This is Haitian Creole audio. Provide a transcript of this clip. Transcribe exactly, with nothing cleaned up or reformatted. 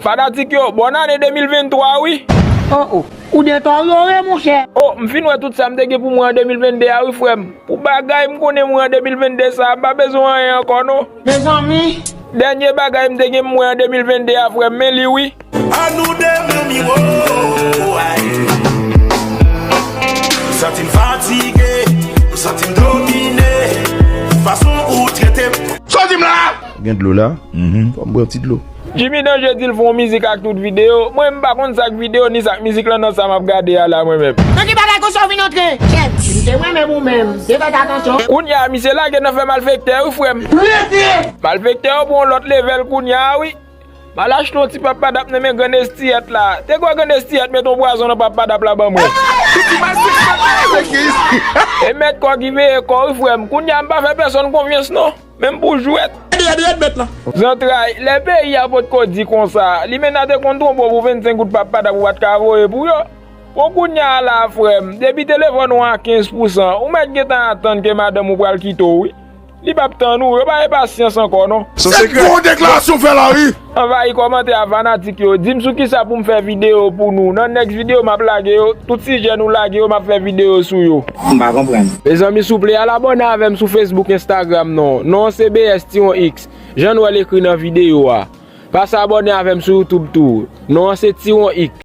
Fanatik yo, bòn ane de mil venntwa wi. Oh, oh. Ou detòryore, monchè. Oh, m fin wè tout sa m te gen pou mwen an de mil venndde a wi, frè m. Pou bagay m konnen mwen an de mil venndde sa a, m pa bezwen anyen ankò non. Mezanmi. Dènye bagay m te gen pou mwen an de mil venndde a, frè m, men li wi. An nou de mil mi wo, ay. M santi m fatige, m santi m domine. Fason ou trete m. Sa w di m la? Gen dlo la? Mhm. Fò m bwè yon ti dlo. Jimmy Danje di l fè yon mizik ak tout videyo. Mwen, m pa konn sa k videyo ni sa k mizik lan nan sa m ap gade a la, mwen menm. Nan ki bagay konsa w vin antre? Kèt, si m te mwen menm ou menm, te fè atansyon. Kounye a, misye lage nan fè malfektè wi, frè m. Rete! Malfektè yo pran yon lòt level kounye a wi. M al achte yon ti pap padap nan men grann Estiyèt la. Te kwè grann Estiyèt met yon pwazon nan pap padap la ban mwen. E mèt kò ki veye kò wi, frè m. Kounye a, m pa fè pèsonn konfyans non. Menm pou jwèt. Rèd, rèd, rèd, mèt la. Zantray, lè peyi a potko di konsa, Limena te konn twonpe w pou vennsenk goud pap padap ou pa t ka voye pou yo. Bon, kounye a la, frè m, depi telefòn ou a kenz pousan, ou mèt gentan atann ke madanm ou pral kite w wi. Li p ap tann ou, yo pa gen pasyans ankò non. Se gwo deklarasyon w fè la wi. Anvayi kòmantè a fanatik yo, di m sou kisa pou m fè videyo pou nou. Nan next videyo m ap lage yo, tout sijè nou lage yo, m ap fè videyo sou yo. M pa konprann. Mezanmi, souple, al abòne avè m sou Facebook, Instagram non. Non an se B S Tiwon X. Jan nou wè l ekri nan videyo a. Pase abòne avè m sou YouTube tou. Non an se Tiwon X.